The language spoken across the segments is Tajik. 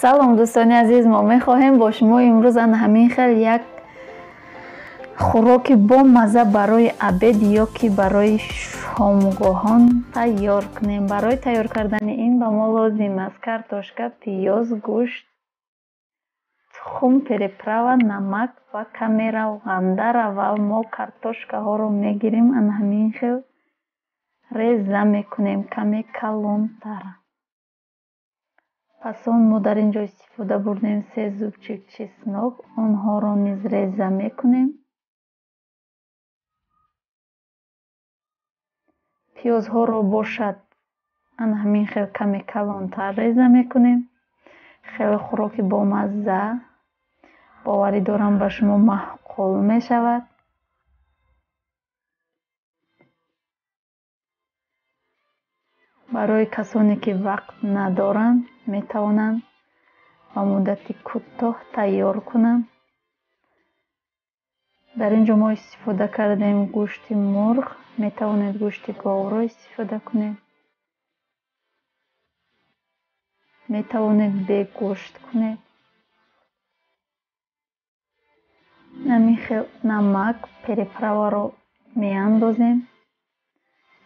Салом дӯстони азиз, мо мехоҳем бо шумо имрӯз ана ҳамин хел як хӯроки бомазза барои обед ё ки барои шомгоҳон тайёр кунем. Барои тайёр кардани ин ба мо лозим аст картошка, пиёз, гӯшт, тухм, переправа, намак ва каме равған. Дар аввал мо картошкаҳоро мегирем, ана ҳамин хел реза мекунем, каме калонтар. Пас он мо дар ин ҷо истифода бурдем 3 зубчик чеснок, онҳоро низ реза мекунем. Пиёзҳоро бошад ана ҳамин хел каме калонтар реза мекунем. Хеле хӯроки бомазза, боварӣ дорам ба шумо маъқул мешавад. Барои касоне ки вақт надоранд, метавонанд ба муддати кӯтоҳ тайёр кунанд. Дар ин ҷо мо истифода кардем гӯшти мурғ, метавонед гӯшти говро истифода кунед. Метавонед бегӯшт кунед. Ҳамин хел намак, переправаро меандозем.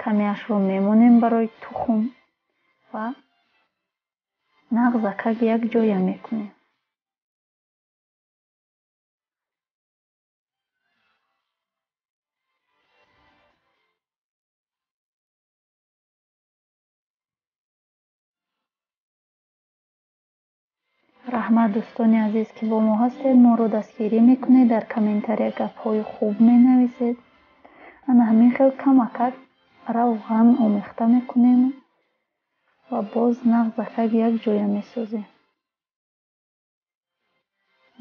Камеашро мемонем барои тухм ва нағзакак якҷоя мекунем. Раҳмат дӯстони азиз, ки бо мо ҳастед, моро дастгирӣ мекунед, дар комментария гапҳои хуб менависед. Ана ҳамин хел камакак равған омехта мекунем ва боз нағзакак якҷоя месозем.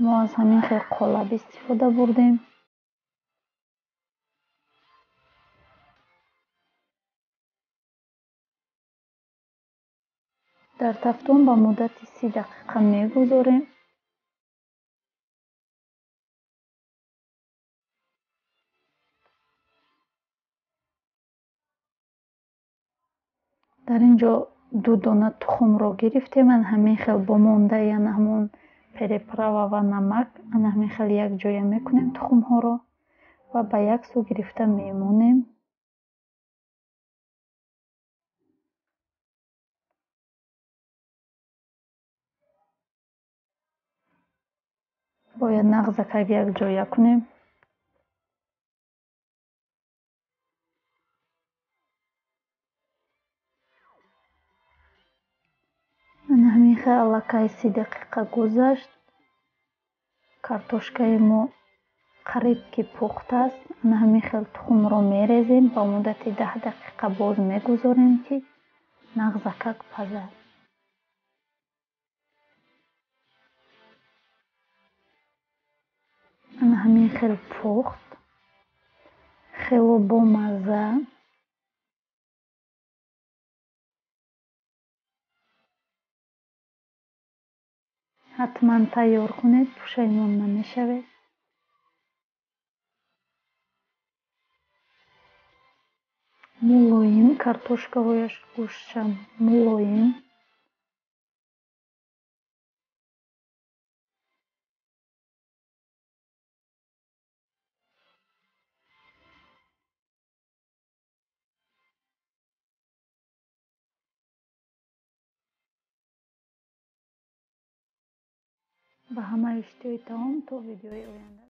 Мо аз ҳамин хел қолаб истифода бурдем. Дар тафтон ба муддати 30 дақиқа мегузорем. Дар ин ҷо 2 дона тухмро гирифтем. Ана ҳамин хел бо мондаи ана ҳамон переправа ва намак ана ҳамин хел якҷоя мекунем тухмҳоро ва ба як сӯ гирифта мемонем. Бояд нағзакак якҷоя кунем. Ана ҳамин хел аллакай 30 дақиқа гузашт. Картошкаи мо қариб ки пухтааст. Ана ҳамин хел тухмро мерезем, ба муддати 10 дақиқа боз мегузорем, ки нағзакак пазад. Ана ҳамин хел пухт, хело бомазза. Ҳатман тайёр кунед, пушаймон намешавед. Мулоим, картошкаҳояш гӯштша мулоим. Ба ҳама иштиҳои таом то видеои оянда.